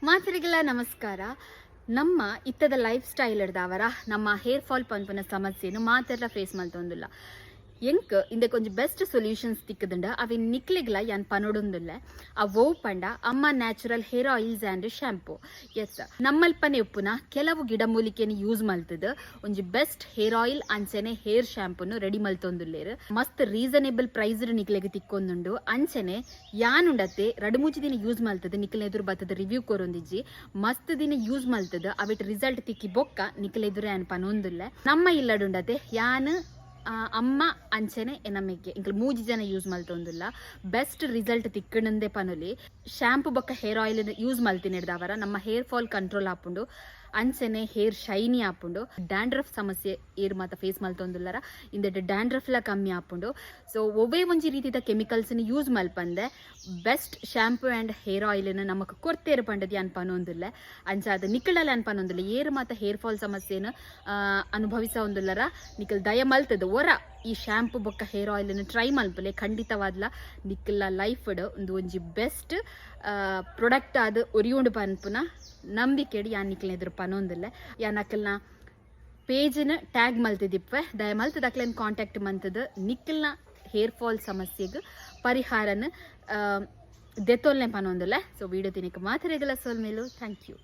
ಮಾತೆರೆಗ್ಲ ನಮಸ್ಕಾರ. ನಮ್ಮ ಇತ್ತದ life style Dawar ನಮ್ಮ ಹೇರ್ ಫಾಲ್ ಪನ್ಪುನ ಸಮಸ್ಯೆನು ಮಾತೆರ್ಲ ಫೇಸ್ ಮಲ್ತೊಂದುಲ್ಲ. ಎಂಕ್ ಇಂದಕ್ಕೆ ಒಂಜಿ ಬೆಸ್ಟ್ ಸೊಲ್ಯೂಷನ್ಸ್ ತಿಕ್ಕದಂಡ, ಅವೆನ್ ನಿಕ್ಲೆಗ್ಲ ಯಾನ್ ಪನೊಡೊಂದುಲ್ಲೆ. ಅವು ಪಂಡ ಅಮ್ಮ natural hair oils and shampoo. S, ನಮ್ಮಲ್ಪನೆ ಉಪ್ಪುನ ಕೆಲವು ಗಿಡಮೂಲಿಕೆನ್ ಯೂಸ್ ಮಲ್ತದ ಒಂಜಿ ಬೆಸ್ಟ್ ಹೇರ್ ಆಯಿಲ್ ಅಂಚನೆ ಹೇರ್ ಶಾಂಪೂನು ರೆಡಿ ಮಲ್ತೊಂದುಲ್ಲೆರ್. ಮಸ್ತ್ ರೀಸನೇಬಲ್ ಪ್ರೈಸ್ ನಿಕ್ಲೆಗ್ ತಿಕ್ಕೊಂದುಂಡು. ಅಂಚನೆ ಯಾನುಂಡತ್ತೆ 2-3 ದಿನ ಯೂಸ್ ಮಲ್ತದ ನಿಕ್ಲೆ ಎದುರು ಬತ್ತದ ರಿವ್ಯೂ ಕೊರೊಂದಿಜ್ಜಿ. ಮಸ್ತ್ ದಿನ ಯೂಸ್ ಮಲ್ತದ ಅವಿಟ್ ರಿಸಲ್ಟ್ ತಿಕ್ಕಿ ಬೊಕ್ಕ ನಿಕ್ಲೆ ಎದುರು ಯಾನ್ ಪನೊಂದುಲ್ಲೆ. ನಮ್ಮ ಇಲ್ಲಡುಂಡತೆ ಯಾನ್, ಅಮ್ಮ ಅಂಚನೆ ಎನಮೆಗ್ಗೆ ಇಂಕಲ್ ಮೂಜಿ ಜನ ಯೂಸ್ ಮಲ್ತೊಂದುಲ್ಲ. ಬೆಸ್ಟ್ ರಿಸಲ್ಟ್ ತಿಕ್ಕಣಂದೆ ಪನೊಲಿ. ಶಾಂಪು ಬೊಕ್ಕ ಹೇರ್ ಆಯಿಲ್ ಯೂಸ್ ಮಲ್ತಿನ ಹಿಡ್ದವರ ನಮ್ಮ ಹೇರ್ ಫಾಲ್ ಕಂಟ್ರೋಲ್ ಆಪುಂಡು, ಅಂಚನೆ ಹೇರ್ ಶೈನಿ ಆಪುಂಡು. ಡ್ಯಾಂಡ್ರಫ್ ಸಮಸ್ಯೆ ಏರ್ ಮಾತ ಫೇಸ್ ಮಲ್ತೊಂದುಲ್ಲರ, ಇಂದೆಟ್ ಡ್ಯಾಂಡ್ರಫ್ ಲ ಕಮ್ಮಿ ಆಪುಂಡು. ಸೊ ಒವ್ವೇ ಒಂಜಿ ರೀತಿದ ಕೆಮಿಕಲ್ಸ್ ಯೂಸ್ ಮಲ್ಪಂದೆ best shampoo and hair oil ನಮಕ್ ಕೊರ್ತೇರು ಪಂಡದಿ ಯಾನ್ ಪನೊಂದುಲ್ಲೆ. ಅಂಚಾದ ನಿಕ್ಕಳಲ್ಲ ಯಾನ್ ಪನೊಂದುಲ್ಲೆ, ಏರ್ ಮಾತ ಹೇರ್ ಫಾಲ್ ಸಮಸ್ಯೆನ ಅನುಭವಿಸ ಒಂದುಲ್ಲರ, ನಿಕಲ್ ದಯ ಮಲ್ತದ ಒರ ಈ ಶಾಂಪು ಬೊಕ್ಕ ಹೇರ್ ಆಯಿಲ್ ಟ್ರೈ ಮಲ್ಪಲೆ. ಖಂಡಿತವಾದ್ಲ ನಿಕ್ಕಲ್ಲ ಲೈಫ್ ಒಂದು ಒಂಜಿ ಬೆಸ್ಟ್ ಪ್ರೊಡಕ್ಟ್ ಆದ್ ಒರಿಯುಂಡು ಪನ್ಪುನ ನಂಬಿಕೆಡ್ ಯಾನ್ ನಿಕ್ಲ್ನ ಎದುರು ಪನೊಂದುಲ್ಲೆ. ಯಾನ್ ಅಕಲ್ನ ಪೇಜ್ನ ಟ್ಯಾಗ್ ಮಲ್ತಿದಿಪ್ಪೆ. ದಯ ಮಲ್ತದ ಅಕ್ಲೆನ್ ಕಾಂಟ್ಯಾಕ್ಟ್ ಮಂತದ ನಿಕ್ಕಲ್ನ ಹೇರ್ ಫಾಲ್ ಸಮಸ್ಯೆಗ್ ಪರಿಹಾರನ ದೆತ್ತೊಲ್ನೆ ಪನೊಂದುಲ್ಲೆ. ಸೊ ವಿಡಿಯೋ ತಿನಕ್ಕೆ ಮಾತೆರೆಗ್ಲ ಸೊಲ್ಮೆಲು. Thank you.